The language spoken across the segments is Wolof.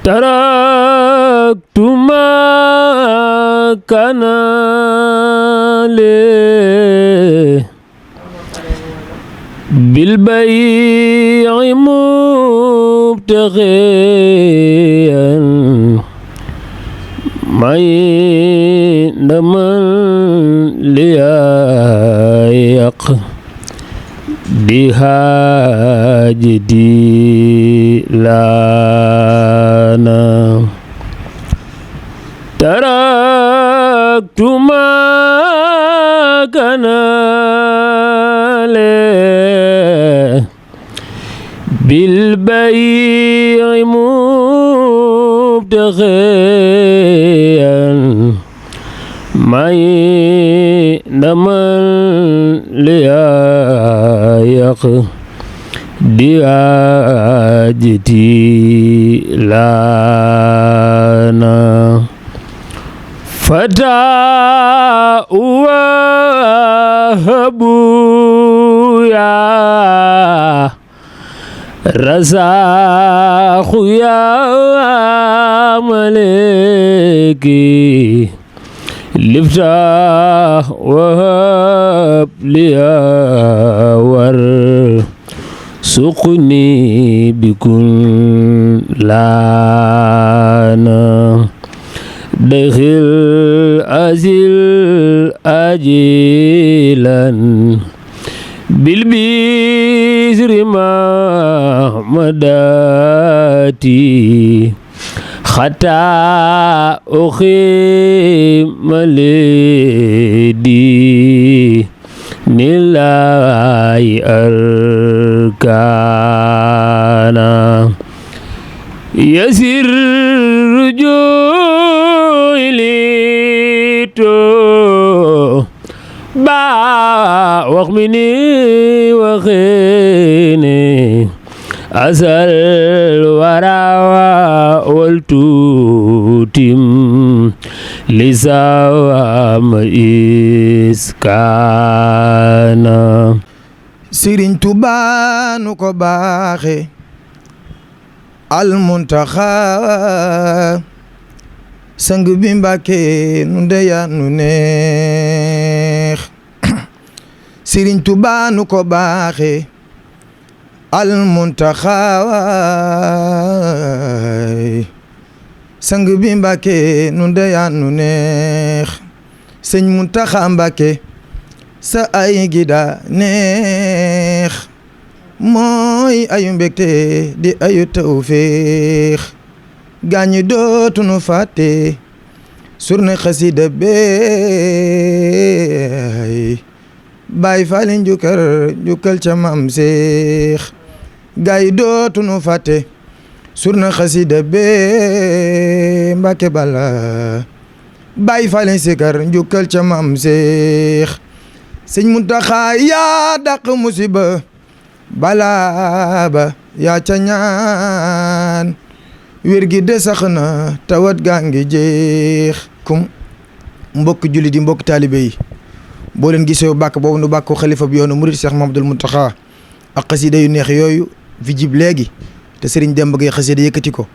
تركت ما كان لي بالبيع مبتغيا معي نمن ليايق بهاجدي لنا تركت ما كان لي بالبيع مبتغيا معي نمن ليايق بهاجتي لنا فتى وهب يا رزاق يا ملكي لفتح وهب لي وارزقني بكل لنا دخل أزل أجيلا بالبزر محمداتي حتى أخيم لدي نلاي أركانا يسر رجوعي ليتو با وخمني وخيني أزل ورا والتوتم لزام إسكانا Sëriñ Tuubaa nu ko baaxe Almuntaxa sang bi Mbàkke nu ndeya nu neex Sëriñ Tuubaa nu ko baaxe Almuntaxa sang bi Mbàkke nu ndeya nu neex Sëñ Muntaxa Mbàkke sa ay gida neex mooy ayu mbégte di ayu tawféex gaañi dootunu fàtte surne xasida beey Baay Faal njukkal ca Maam Seex gaay dootunu fàtte surne xasida bee Mbàkke Balla Baay Faal sikar njukkal ca Maam Seex Sëñ Muntaxa yaa dàq musiba balaa ba yaa ca ñaan wér gi de sax na tawat gaa ngi jeex kum mbokk julli di mbokk taalibe yi boo leen gisee bàkk boobu nu bàkk xalifa bi yoonu murid Cheikh Mouhamadoul Mountakha ak xasida yu neex yooyu fi jib léegi te Serigne Demba Gueye xasida yëkkati ko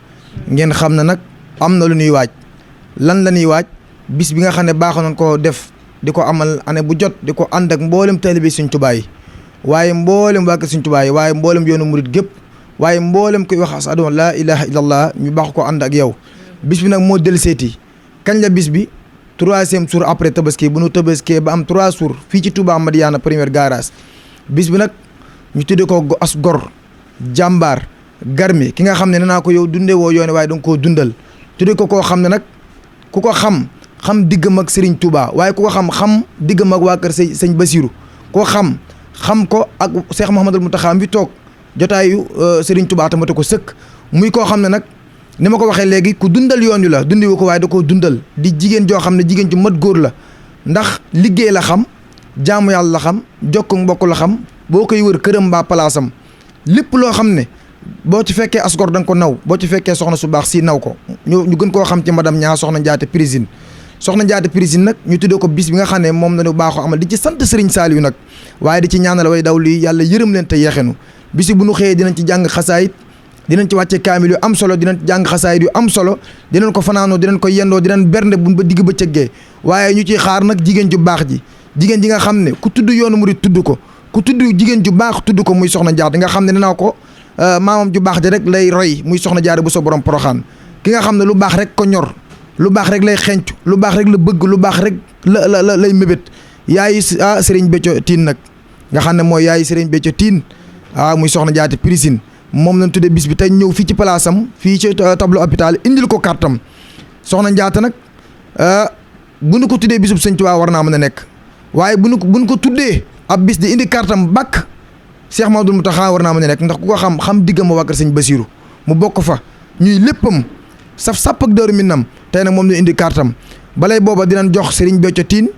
ngeen xam na nag am na lu ñuy waaj lan la ñuy waaj bis bi nga xam ne baaxoon koo def di ko amal année bu jot di ko ànd ak mboolem taalibe Sëñ Tuubaa yi waaye mboolem waa kër Sëñ Tuubaa yi waaye mboolem yoonu murid gépp waaye mboolem koy wax ashadu an laa ilaha illallah ñu baax ko ànd ak yow bis bi nag moo del seeti kañ la bis bi 3e jour après tabaski bu nu tabaskee ba am 3 jours fii ci Touba Madiyana première garage bis bi nag ñu tuddee ko as gor jàmbaar garmi ki nga xam ne nee naa ko yow dundee woo yoone waaye danga koo dundal tuddee ko koo xam ne nag ku ko xam diggam ak Serigne Touba waaye ku ko xam diggam ak waa kër sëñ Basiru koo xam ko ak Cheikh Mouhamadoul Mountakha mi toog jotaayu Serigne Touba tamate ko sëkk muy koo xam ne nag ni ma ko waxee léegi ku dundal yoon wi la dundi wu ko waaye da koo dundal di jigéen joo xam ne jigéen ju mat góor la ndax liggéey la xam jaamu yàlla la xam jokk mbokk la xam boo koy wër këram mbaa palaasam lépp loo xam ne boo ci fekkee asgor da nga ko naw boo ci fekkee soxna su baax si naw ko ñu gën koo xam ci madame ñaa soxna Njaate Prisine soxna Njaate Prisine nag ñu tuddee ko bis bi nga xam ne moom lañu baaxoo amal di ci sant Serigne Saliou nag waaye di ci ñaanal way daw lii yàlla yërëm leen te yeexenu bisi bu nu xëyee dinañ ci jàng xasaayit dinañ ci wàcce kaamil yu am solo dinañ jàng xasaayid yu am solo dinañ ko fanaanoo dinañ ko yendoo dinañ bernde bu ba digg ba cëggee waaye ñu ciy xaar nag jigéen ju baax ji jigéen ji nga xam ne ku tudd yoonu murid tudd ko ku tudd jigéen ju baax tudd ko muy soxna Jaara nga xam ne nee naa ko maamam ju baax ji rek lay roy muy soxna Jaara bu so borom Poroxaan ki nga xam ne lu baax rek ko ñor lu baax rek lay xencu lu baax rek la bëgg lu baax rek la lay mébét yaayi Serigne Béthio Thine nag nga xam ne mooy yaayi Serigne Béthio Thine muy soxna Jaara Priscine moom lañ tuddee bis bi tey ñëw fii ci place am fii ci tableau hôpital indil ko kartam soxna Njaata nag bu nu ko tuddee bisub Sëñ Tuubaa war naa mën a nekk waaye bu nu ko tuddee ab bis di indi kartam bàkk Cheikh Mamadou Mountakha war naa mën a nekk ndax ku ko xam diggam ma wàkkar Sëñ Basiru mu bokk fa ñuy léppam saf sàpp ak Daaru Minam tey nag moom ñu indi kartam balay booba dinañ jox Serigne Béthio Thine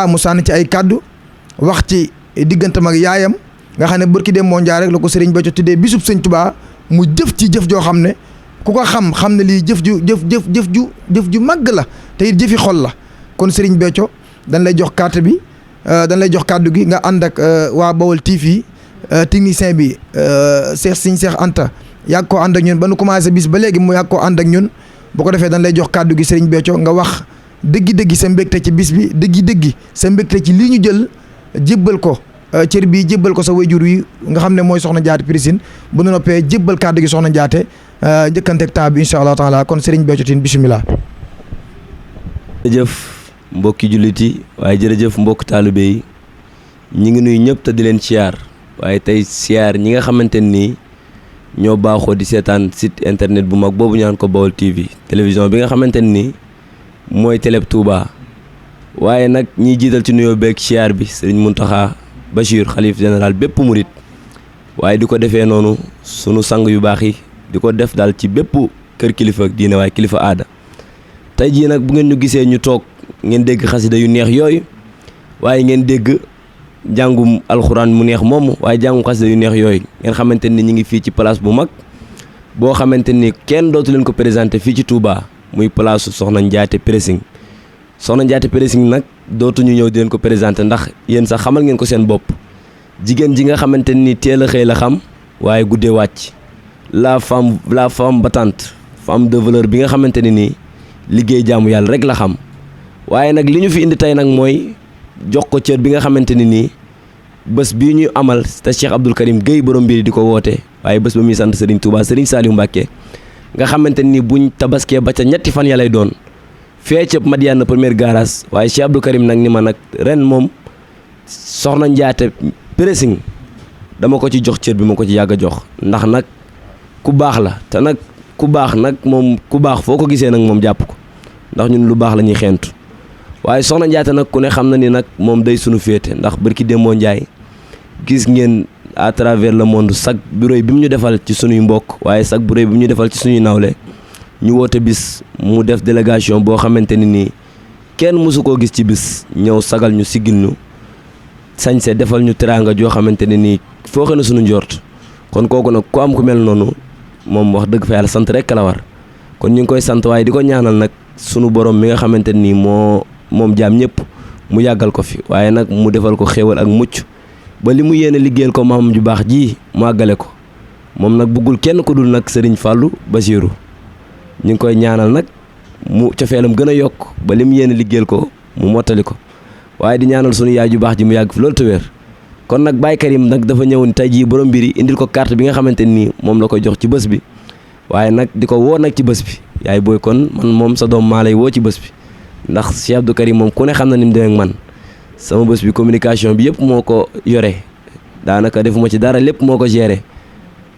mu sànni ci ay kaddu wax ci diggantam ak yaayam nga xam ne bërki dem moo njaar rek la ko Serigne Béthio tuddee bisub Sëñ Tuubaa mu jëf ci jëf joo xam ne ku ko xam ne lii jëf ju màgg la te it jëfi xol la kon Serigne Béthio dañ lay jox carte bi dañ lay jox kàddu gi nga ànd ak waa Baol TV technicien bi Cheikh Anta yàgg koo ànd ak ñun ba nu commencé bis ba léegi mu yàgg koo ànd ak ñun bu ko defee dañ lay jox kàddu gi Serigne Béthio nga wax dëggi-dëggi sa mbégte ci bis bi dëggi-dëggi sa mbégte ci lii ñu jël jébbal ko cër bii jébbal ko sa wayjur wi nga xam ne mooy soxna Jaara Priscine bu nu noppee jébbal kàddu gi soxna Jaate njëkkanteeg taa bi incha allah taala kon Serigne Béthio Thine bisimilah. jërëjëf mbokki jullit yi waaye jërëjëf mbokk taalibe yi ñi ngi nuyu ñëpp te di leen siyaar waaye tey siyaar ñi nga xamante nii ñoo baaxoo di seetaan site internet bu mag boobu ñaan ko Baol TV télévision bi nga xamante nii mooy télé Touba waaye nag ñiy jiital ci nuyoo beeg siyaar bi Serigne Mountakha Bachir xalif général bépp murit waaye di ko defee noonu sunu sang yu baax yi di ko def daal ci bépp kër kilifa diine waaye kilifa aada tey jii nag bu ngeen ñu gisee ñu toog ngeen dégg xasida yu neex yooyu waaye ngeen dégg jàngum alxuraan mu neex moomu waaye jàngum xasida yu neex yooyu ngeen xamante ni ñu ngi fii ci place bu mag boo xamante ni kenn dootu leen ko présenté fii ci Touba muy place soxna Njaate Pressing soxna Njaate Pressing nag dootuñu ñëw di leen ko présenté ndax yéen sax xamal ngeen ko seen bopp jigéen ji nga xamante ni teel a xëy la xam waaye guddee wàcc la femme battante femme de valeur bi nga xamante ne nii liggéey jaamu yàlla rek la xam waaye nag li ñu fi indi tey nag mooy jox ko cër bi nga xamante ne nii bés bii ñu amal te Cheikh Abdoul Karim Gueye borom mbiri di ko woote waaye bés ba muy sant Serigne Touba Serigne Saliou Mbacké nga xamante ni buñ tabaskee ba ca ñetti fan ya lay doon fee ca Madiane première garage waaye Cheikh Abdoul Karim nag ni ma nag ren moom soxna Njaate Pressing dama ko ci jox cër bi ma ko ci yàgg a jox ndax nag ku baax la te nag ku baax nag moom ku baax foo ko gisee nag moom jàpp ko ndax ñun lu baax la ñuy xeentu waaye soxna Njaate nag ku ne xam na ni nag moom day sunu féete ndax barki Demba Ndiaye gis ngeen à travers le monde sag bu rëy bi mu ñu defal ci sunuy mbokk waaye sag bu rëy bi mu ñu defal ci sunuy nawle ñu woote bis mu def délégation boo xamante ni nii kenn mësu koo gis ci bis ñëw sagal ñu siggil ñu sañse defal ñu teraanga joo xamante ne nii foo xëy na sunu njort kon kooku nag ku am ku mel noonu moom wax dëgg fa yàlla sant rek la war kon ñu ngi koy sant waaye di ko ñaanal nag sunu borom mi nga xamante nii moom jaam ñëpp mu yàggal ko fi waaye nag mu defal ko xéewal ak mucc ba li mu yéene liggéeyal ko maamam ju baax ji mu àggale ko moom nag bëggul kenn ku dul nag Serigne Fallou Basiru ñu ngi koy ñaanal nag mu cofeelam gën a yokk ba li mu yéene liggéeyal ko mu mottali ko waaye di ñaanal sunu yaay ju baax ji mu yàgg fi loolu te wér kon nag Baye Karim nag dafa ñëwoon tey jii borom mbiri indil ko carte bi nga xamante nii moom la koy jox ci bés bi waaye nag di ko woo nag ci bés bi yaay booy kon man moom sa doom maa lay woo ci bés bi ndax Cheikh Abdou Karim moom ku ne xam na ni mu demee ak man sama bés bi communication bi yëpp moo ko yore daanaka defuma ci dara lépp moo ko géré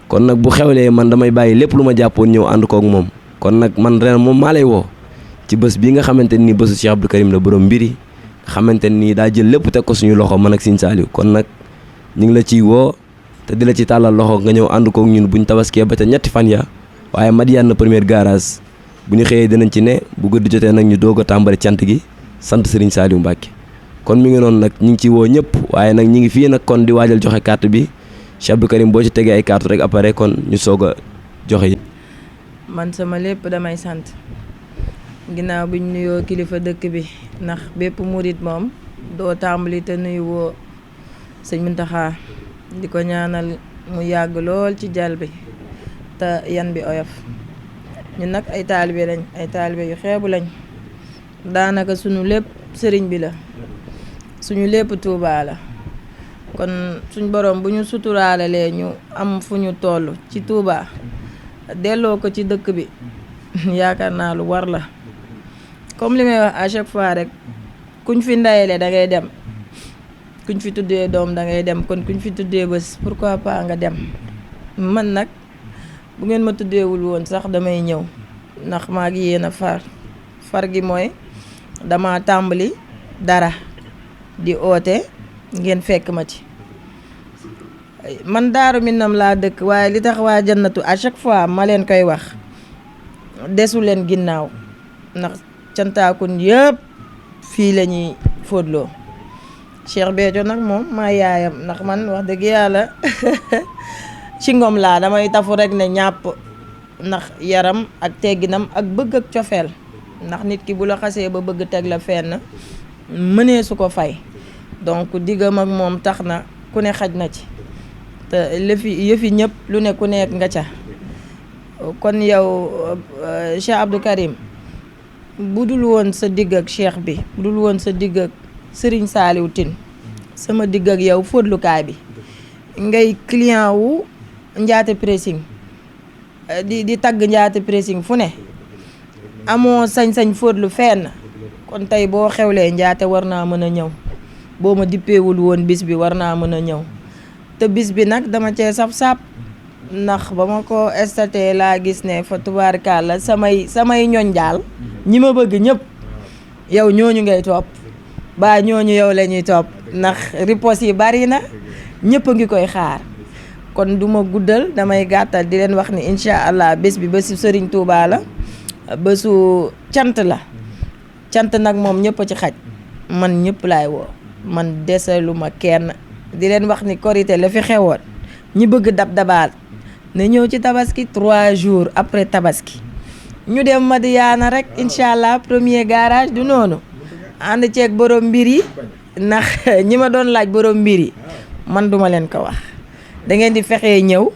kon nag bu xewlee man damay bàyyi lépp lu ma jàppoon ñëw ànd kook moom kon nag man ren moom maa lay woo ci bés bii nga xamante nii bésu Cheikh Abdou Karim la borom mbiri xamante nii daa jël lépp teg ko suñu loxo man ak Serigne Saliou kon nag ñu ngi la ciy woo te di la ci tàllal loxo nga ñëw ànd kook ñun buñ tabaskee ba ca ñetti fan ya waaye Madiane première garage bu ñu xëyee dinañ ci ne bu guddi jotee nag ñu doog a tàmbali cant gi sant Serigne Saliou Mbacké kon mi ngi noonu nag ñu ngi ci woo ñëpp waaye nag ñi ngi fii nag kon di waajal joxe carte bi Cheikh Abdou Karim boo ci tegee ay carte rek après kon ñu soog a joxe yi. man sama lépp damay sant ginnaaw bi ñu nuyoo kilifa dëkk bi ndax bépp murit moom doo tàmbali te nuyu woo sëñ Mountakha di ko ñaanal mu yàgg lool ci jal bi te yan bi oyof ñun nag ay taalibe lañ ay taalibe yu xeebu lañ daanaka suñu lépp sëriñ bi la suñu lépp Tuubaa la kon suñ borom bu ñu suturaalalee ñu am fu ñu toll ci Tuubaa delloo ko ci dëkk bi yaakaar naa lu war la comme li may wax à chaque fois rek kuñ fi ndayele da ngay dem kuñ fi tuddee doom da ngay dem kon kuñ fi tuddee bés pourquoi pas nga dem man nag bu ngeen ma tuddeewul woon sax damay ñëw ndax maa ngi yéen a far gi mooy dama tàmbali dara di oote ngeen fekk ma ci man Daaru Minam laa dëkk waaye li tax waa Jannatu à chaque fois ma leen koy wax desu leen ginnaaw ndax cantaakun yëpp fii la ñuy fóotloo Cheikh Béthio nag moom maa yaayam ndax man wax dëgg yàlla ci ngom laa damay tafu rek ne ñàpp ndax yaram ak tegginam ak bëgg ak cofeel ndax nit ki bu la xasee ba bëgg teg la fenn mënee su ko fay donc diggam ak moom tax na ku ne xaj na ci te yëfi ñëpp lu ne ku nekk nga ca kon yow Cheikh Abdou Karim bu dul woon sa digg ak cheikh bi bu dul woon sa digg ak Serigne Saliou Tine sama digg ak yow fóotlukaay bi ngay client wu Njaate pressing di tagg Njaate pressing fu ne amoo sañ-sañ fóotlu fenn kon tey boo xewlee Njaate war naa mën a ñëw boo ma dippeewul woon bis bi war naa mën a ñëw te bis bi nag dama cee saf-sap ndax ba ma ko estaté laa gis ne fa tubaarkàlla samay ñoñ daal ñi ma bëgg ñëpp yow ñooñu ngay topp ba ñooñu yow la ñuy topp ndax riposte yi bari na ñëpp a ngi koy xaar kon duma guddal damay gàttal di leen wax ni incha allah bés bi bésu Serigne Touba la bésu cant la cant nag moom ñëpp a ci xaj man ñëpp laay woo man deselu ma kenn di leen wax ni korité la fi xewoon ñi bëgg dab-dabaal na ñëw ci tabaski 3 jours après tabaski ñu dem Madiyaana rek incha allah premier garage du noonu ànd ceeg borom mbir yi ndax ñi ma doon laaj borom mbir yi man duma leen ko wax da ngeen di fexee ñëw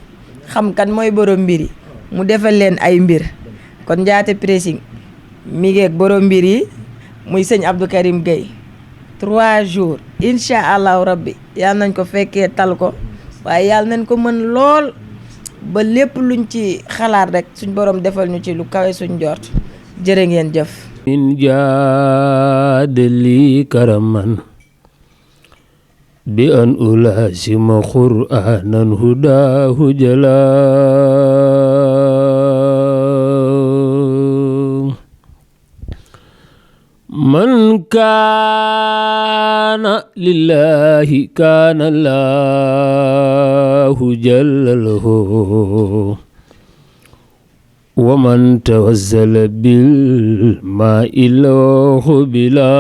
xam kan mooy borom mbir yi mu defal leen ay mbir kon Njaate pressing mi ngeeg borom mbir yi muy sëñ Abdou Karim Gueye 3 jours incha allahu rabbi yàlla nañ ko fekkee tal ko waaye yàlla nañ ko mën lool ba lépp luñ ci xalaat rek suñ borom defal ñu ci lu kawe suñ jort jërë ngeen jëf min jaadali karaman bi an ulasima qur'anan hudahu jala man kaana lillahi kaana lahu jallahu wa man tawazzala bil maa'i lahu bila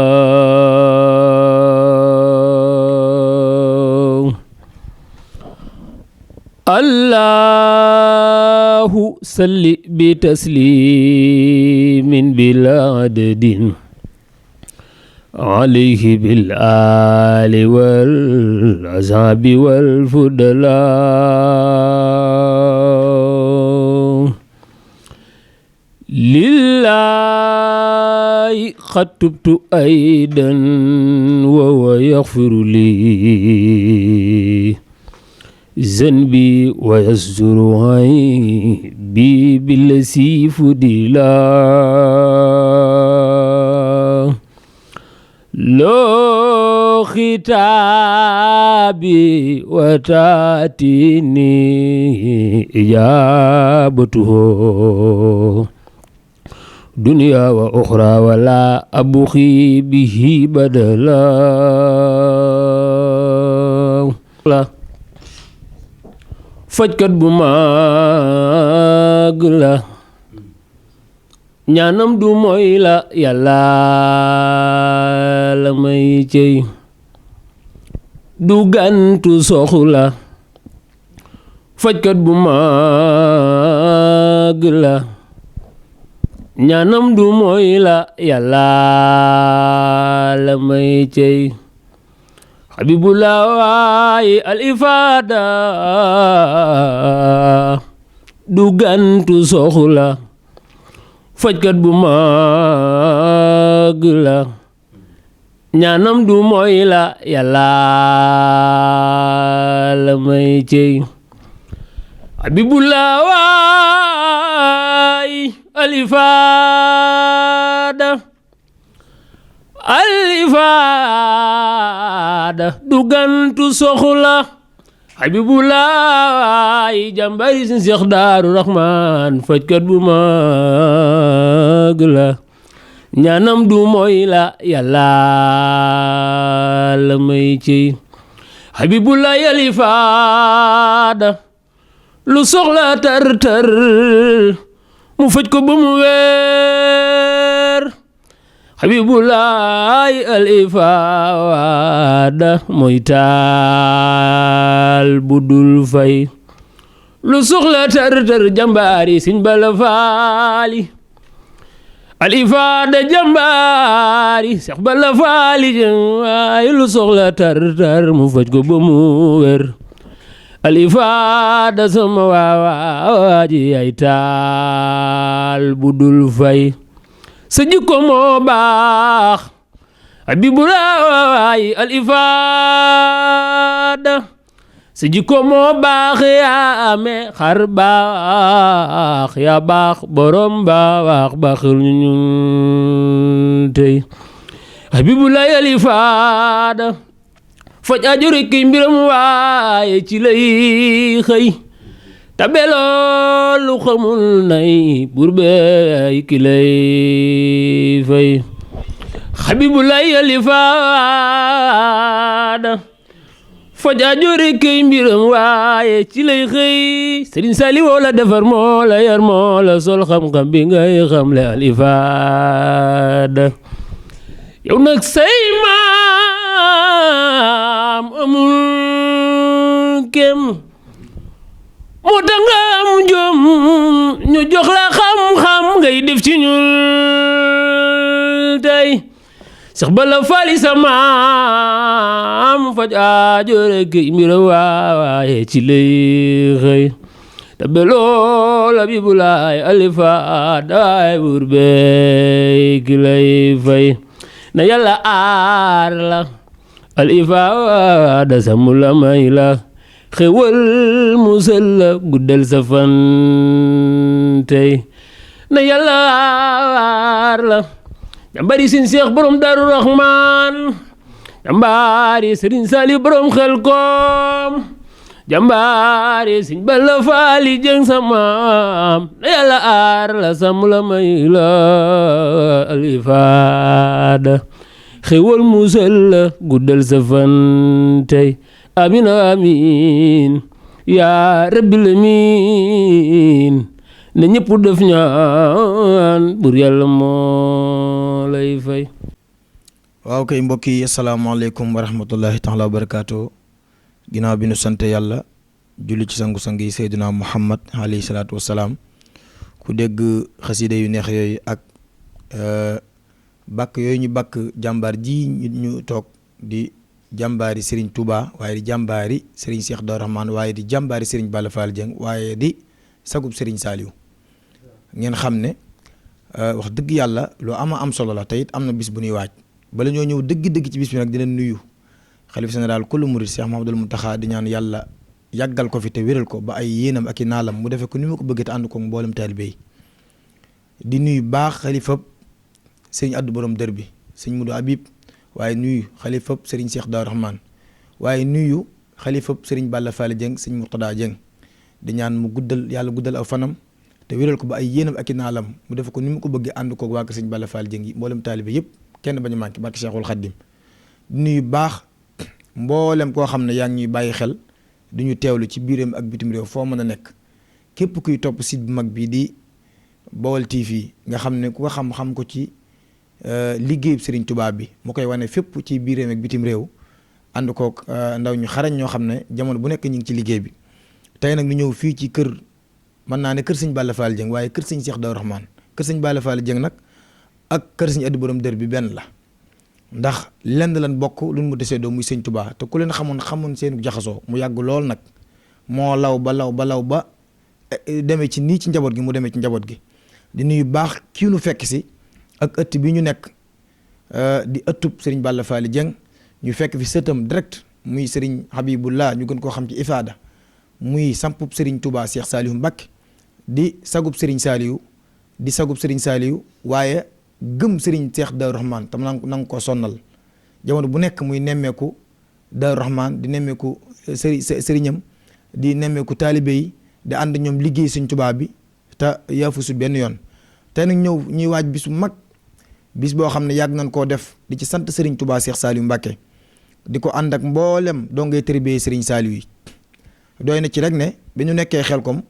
allahu salli bi taslimin bila adadin alayhi bil aali wal azaabi wal fudalaa lillahi qad tubtu aydan wa huwa yaghfiru li zanbi wa yasduru aybi billasi fudilaa loo xitaabi wa taatini ijaabatuhu dunya wa uxra wala abuxi bihi badala fajkat bu mag la ñaanam du mooy la yàlla la may cey du gantu soxla fajkat bu mag la ñaanam du mooy la yàlla la may cey Habibullah waay al ifada du gantu soxla fajkat bu mag la ñaanam du mooy la yàlla la may cey Habibullah waay alifada du gantu soxla Habibullah waay jàmbari sin Seex Daaru Rahmaan fajkat bu mag la ñaanam du mooy la yàlla la may ci Habibullah alifada lu soxla tar tar mu faj ko ba mu weer Habibullah alifada mooy taal bu dul fay lu soxla tar tar jàmbaari Sëñ Balla Faali alifada jàmbaari Seex Balla Faali ay lu soxla tar tar mu faj ko ba mu wér alifada sama waaji ay taal bu dul fay sa jikko moo baax Habibullah ay alifada sa jikko moo baax yaa ame xar baax yaa baax borom baax baaxul ñun tey Habibullah alifada faj aju rekk mbiram waaye ci lay xëy tabe loolu xamul nay buur bey ki lay fay Habibullah alifada faj aju rekk mbiram waaye ci lay xëy Sëriñ Saliou la defar moo la yar moo la sol xam-xam bi ngay xam le alifada yow nag say maam amul kem moo tax nga am jom ñu jox la xam-xam ngay def ci ñun tey Seex Balla Faali sa maam faj aajo rekk mbiram waaye ci lay xëy tabe lool Habibullah alifada buur bey ki lay fay na yàlla aar la alifada samu la may la xewal musal la guddal sa fan tey na yàlla aar la jàmbari sin Seex borom Daaru Rahmaan jàmbari Sëriñ Saliou borom Xelkom jàmbari Sëñ Balla Faali jëng sa maam na yàlla aar la samu la may la alifada xewal musal la guddal sa fan tey amin amin yaa rabbil amiin na ñëpp def ñaan bur yàlla moo lay fay. waaw kay mbokk yi asalaamaaleykum wa rahmatullahi taala wa barakaatu ginnaaw bi nu sant yàlla julli ci sangu-sang yi Seydina Muhammad alayhi salaatu wasalaam ku dégg xasida yu neex yooyu ak bàkk yooyu ñu bàkk jàmbaar ji ñu toog di jàmbaari Serigne Touba waaye di jàmbaari Serigne Cheikh Daaru Rahmaan waaye di jàmbaari Serigne Balla Fall Dieng waaye di sagub Serigne Saliou ngeen xam ne wax dëgg yàlla lu am solo la te it am na bis bu ñuy waaj bala ñoo ñëw dëgg-dëgg ci bis bi nag di leen nuyu xalif général kullu murid Cheikh Mouhamadoul Mountakha di ñaan yàlla yàggal ko fi te wéral ko ba ay yéenam ak i naalam mu defee ko ni ma ko bëggee te ànd ko mboolem taalibe yi di nuyu baax xalifab sëriñ Addu borom dër bi sëriñ Mudu Habib waaye nuyu xalifab sëriñ Cheikh Daaru Rahmaan waaye nuyu xalifab sëriñ Balla Fall Dieng sëriñ Murtada Dieng di ñaan mu yàlla guddal aw fanam te wéral ko ba ay yéenam ak i naalam mu defee ko ni ma ko bëggee ànd ko waa sëriñ Balla Fall Dieng yi mboolem taalibe yëpp kenn bañu manqué barke Cheikhul Khadim di nuyu baax mboolem koo xam ne yaa ngi ñuy bàyyi xel du ñu teewlu ci biiram ak bitim réew foo mën a nekk képp kuy topp site bu mag bii di Baol TV nga xam ne ku ko xam ko ci liggéeyub Serigne Touba bi mu koy wane fépp ci biiram ak bitim réew ànd kook ndaw ñu xarañ ñoo xam ne jamono bu nekk ñu ngi ci liggéey bi tey nag ñu ñëw fii ci kër mën naa ne kër Sëñ Balla Fall Dieng waaye kër Sëñ Cheikh Daaru Rahmaan kër Sëñ Balla Fall Dieng nag ak kër Sëñ Addu borom dër bi benn la ndax lenn lan bokk lu mu desee doo muy Sëñ Touba te ku leen xamoon seen jaxasoo mu yàgg lool nag moo law ba demee ci nii ci njaboot gi mu demee ci njaboot gi di nuyu baax kii nu fekk si ak ëtt bi ñu nekk di ëttub Serigne Balla Faly Dieng ñu fekk fi sëtam direct muy Serigne Habibullah ñu gën koo xam ci Ifada muy sampub Serigne Touba Cheikh Saliou Mbacké di sagub Serigne Saliou di sagub Serigne Saliou waaye gëm Serigne Cheikh Darou Rahman tam nanga ko sonnal jamono bu nekk muy nemmeeku Darou Rahman di nemmeeku sëriñam di nemmeeku taalibe yi di ànd ñoom liggéey Serigne Touba bi te yaafusu benn yoon te nag ñëw ñuy waaj bis bu mag bis boo xam ne yàgg nañ koo def di ci sant Serigne Touba Cheikh Saliou Mbacké di ko ànd ak mboolem dongay tërbiye Serigne Saliou yi doy na ci rek ne bi ñu nekkee Xelkom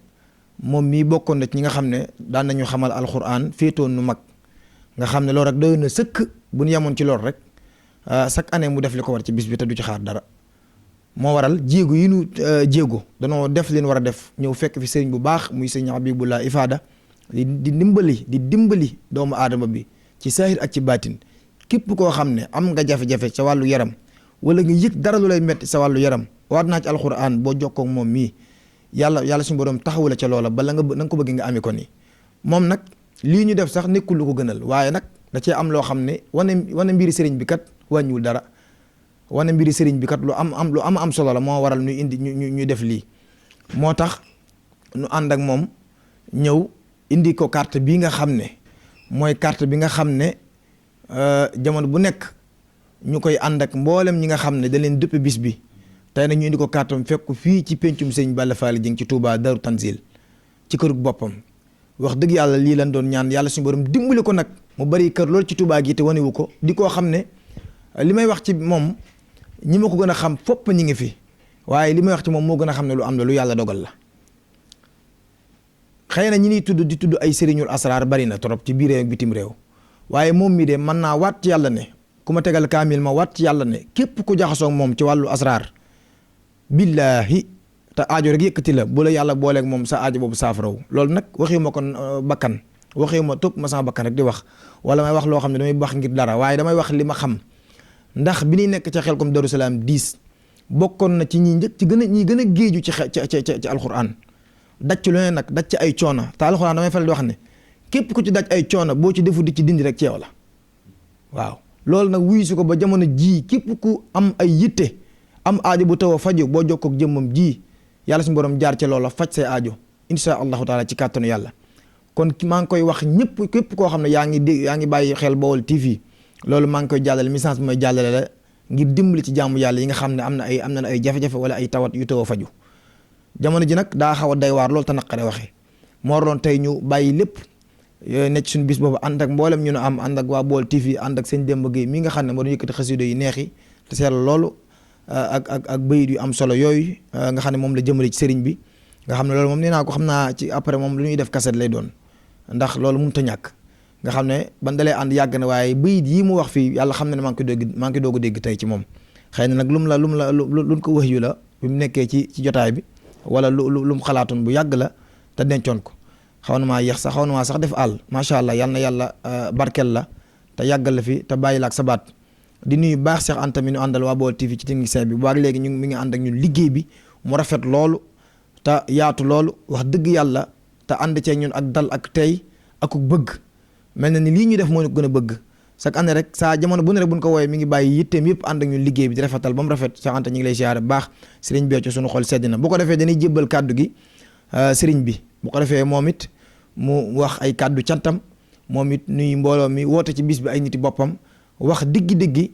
moom mii bokkoon na ci ñi nga xam ne daan nañu xamal alxuraan féetoon nu mag nga xam ne loolu rek doy na sëkk bu ñu yemoon ci loolu rek chaque année mu def li ko war ci bis bi te du ci xaar dara moo waral jéego yi nu jéego danoo def leen war a def ñëw fekk fi sëriñ bu baax muy sëriñ Habibullah Ifada di dimbali doomu aadama bi ci saahir ak ci baatin képp koo xam ne am nga jafe-jafe sa wàllu yaram wala nga yëg dara lu lay metti sa wàllu yaram waat naa ci alxuraan boo jokkoo ak moom mii yàlla suñu borom taxawu la ca loola bala na nga ko bëgg nga amee ko nii moom nag lii ñu def sax nekkul lu ko gënal waaye nag da cee am loo xam ne wane mbiri sëriñ bi kat wàññiwul dara wane mbiri sëriñ bi kat lu am solo la moo waral ñu indi ñu def lii moo tax ñu ànd ak moom ñëw indi ko carte bii nga xam ne mooy carte bi nga xam ne jamono bu nekk ñu koy ànd ak mboolem ñi nga xam ne da leen dëpp bis bi tey nag ñu indi ko kàttam fekk fii ci pencum sëñ Balla Faly Dieng ci Touba Darou Tanzil ci kërug boppam wax dëgg yàlla lii lañ doon ñaan yàlla suñu borom dimbali ko nag mu bari kër loolu ci Touba gi te wanewu ko di koo xam ne li may wax ci moom ñi ma ko gën a xam fopp ñi ngi fi waaye li may wax ci moom moo gën a xam ne lu am la lu yàlla dogal la xëy na ñi niy di tudd ay sëriñul asraar bari na trop ci biir réew ak bitim réew waaye moom mii de mën naa waat ci yàlla ne ku ma tegal kaamil ma waat ci yàlla ne képp ku jaxasoo moom ci wàllu asraar billaahi te aajo rek yëkkati la bu la yàlla booleeg moom sa aajo boobu saafaraw loolu nag waxiwu ma kon bakkan waxiwu ma topp ma sama bakkan rek di wax wala may wax loo xam ne damay wax ngir dara waaye damay wax li ma xam ndax bi ñuy nekk ca Xelkom Darou Salaam 10 bokkoon na ci ñi njëkk ci gën a géeju ci alxuraan daj ci lu ne nag daj ci ay coono te alxuraan damay faral di wax ne képp ku ci daj ay coono boo ci defu di ci dindi rek ci yow la waaw loolu nag wuyu si ko ba jamono jii képp ku am ay yitte am aajo bu taw a faju boo jokkoog jëmmam ji yàlla suñu borom jaar ci loola faj say aajo insha allahu taala ci kàttanu yàlla kon maa ngi koy wax ñëpp képp koo xam ne yaa ngi bàyyi xel Baol TV loolu maa ngi koy jàllale message bi may jàllale la ngir dimbali ci jaamu yàlla yi nga xam ne am na ay jafe-jafe wala ay tawat yu taw a faju jamono ji nag daa xaw a day waar loolu te naqare waxee moo waroon tey ñu bàyyi lépp nekk suñu bis boobu ànd ak mboolem ñu ne am ànd ak waa Baol TV ànd ak seen Demba Gueye mi nga xam ne moo doon yëkkati xasido yi neex yi te seetlu loolu ak bayit yu am solo yooyu nga xam ne moom la jëmale ci sëriñ bi nga xam ne loolu moom nee naa ko xam naa ci après moom lu ñuy def kaset lay doon ndax loolu mënut a ñàkk nga xam ne ban dalee ànd yàgg na waaye bayit yii mu wax fii yàlla xam ne maa ngi doog a dégg tey ci moom xëy na nag luñ ko wax yu la bi mu nekkee ci jotaay bi wala lu mu xalaatoon bu yàgg la te dencoon ko xaw na maa sax def àll macha allah yal na yàlla barkel la te yàggal la fi te bàyyi la ak sa baat di nuyu baax Cheikh Anta mi ñu àndal waa Baol TV ci technicien bi bu baax léegi mi ngi ànd ak ñun liggéey bi mu rafet loolu te yaatu loolu wax dëgg yàlla te ànd ceeg ñun ak dal ak tey ak bëgg mel na ni lii ñu def moo ñu gën a bëgg chaque année rek saa jamono bu ne rek bu ñu ko woowee mi ngi bàyyi yitteem yëpp ànd ak ñun liggéey bi di rafetal ba mu rafet Cheikh Anta ñu ngi lay siyaare baax sëriñ bi ci suñu xol sedd na bu ko defee dañuy jébbal kàddu gi sëriñ bi bu ko defee moom it mu wax ay kàddu cantam moom it nuy mbooloo mi woote ci bis bi ay niti boppam wax diggi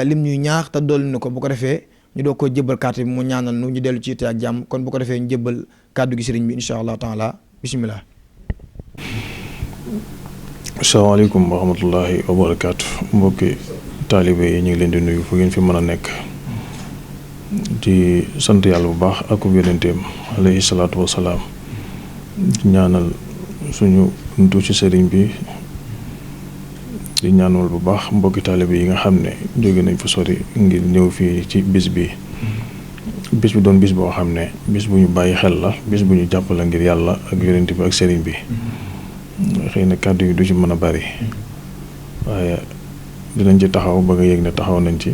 lim ñuy ñaax te dolli na ko bu ko defee ñu doog koo jébbal carte bi mu ñaanal nu ñu dellu ci yitte ak jàmm kon bu ko defee ñu jébbal kàddu gi sëriñ bi incha allah taala bisimilah. asalaamaaleykum wa rahmatullahi wa barakaatu mbokki taalibe yi ñu ngi leen di nuyu fu ngeen fi mën a nekk di sant yàlla bu baax ak yonenteem alayhi salaatu wa salaam ñaanal suñu buntu ci sëriñ bi di ñaanal bu baax mbokki taalibe yi nga xam ne jóge nañ fa sori ngir ñëw fii ci bis bi doon bis boo xam ne bis bu ñu bàyyi xel la bis bu ñu jàpp la ngir yàlla ak yonent bi ak sëriñ bi xëy na kàddu yi du ci mën a bari waaye dinañ ci taxaw ba nga yëg ne taxaw nañ ci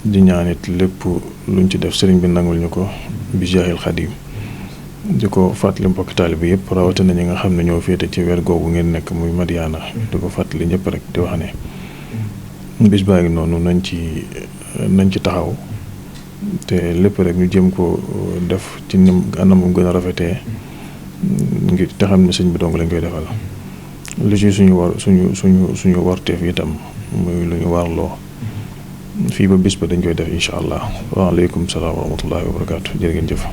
di ñaanit lépp luñ ci def sëriñ bi nangul ñu ko bi jaahil xadim di ko fàttali mbokki taalibe bi yëpp rawatina ñi nga xam ne ñoo féete ci weer googu ngeen nekk muy Madiyana di ko fàttali ñëpp rek di wax ne bis baa ngi noonu nañ ci taxaw te lépp rek ñu jëm ko def ci nim anam mu gën a rafetee ngir te xam ne sëñ bi dong lañ koy defal lu ci suñu warteef itam muy lu ñu warloo fii ba bis ba dañ koy def incha allah waaleykum salaam wa rahmatullahi wa barakaatu jërë ngeen jëf